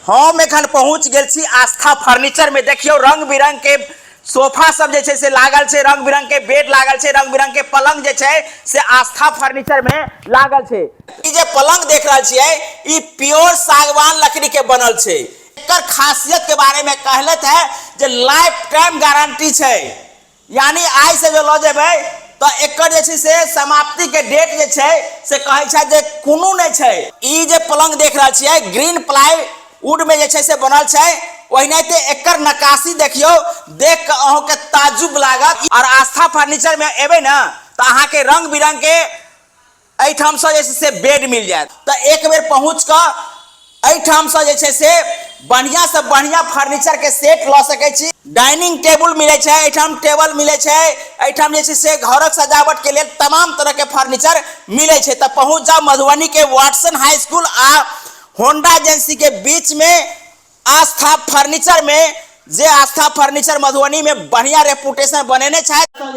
हम एखन पहुंच गेल छी आस्था फर्नीचर में। देखियौ, रंग बिरंग के सोफा सब जे छै से लागल छै, रंग बिरंग के बेड लागल छै, रंग बिरंग के पलंग जे छै से आस्था फर्नीचर में लागल छै। ई जे पलंग देख रहल छियै, ई प्योर सागवान लकड़ी के बनल छै। एकर खासियत के बारे में कहलत है जे लाइफ टाइम गारंटी छै, यानी आइ से जो लऽ जेबै तऽ एकर जे छै से समाप्ति के डेट जे छै से कहै छै जे कोनो नहि छै। ई जे पलंग देख रहल छियै, ग्रीन प्लाई वुड में जे छै से बनल छै। ओहिनाहिते एकर नक्काशी देखियौ, देख कऽ अहूँके ताजुब लागत। और आस्था फर्नीचर में एबै ने तऽ अहाँके रंग बिरंग के एहिठामसँ जे छै से बेड मिल जायत। तऽ एक बेर पहुँच कऽ एहिठामसँ जे छै से बढ़िआँसँ बढ़िआँ फर्नीचरके सेट लऽ सकै छी। डाइनिंग टेबुल मिलै छै एहिठाम, टेबल मिलै छै एहिठाम, जे छै से घरक सजावटके लेल तमाम तरहके फर्नीचर मिलै छै। तऽ पहुँच जाउ मधुबनीके वाटसन हाई स्कूल आ होंडा एजेंसीके बीचमे आस्था फर्नीचरमे, जे आस्था फर्नीचर मधुबनीमे बढ़िआँ रेपुटेशन बनेने छथि।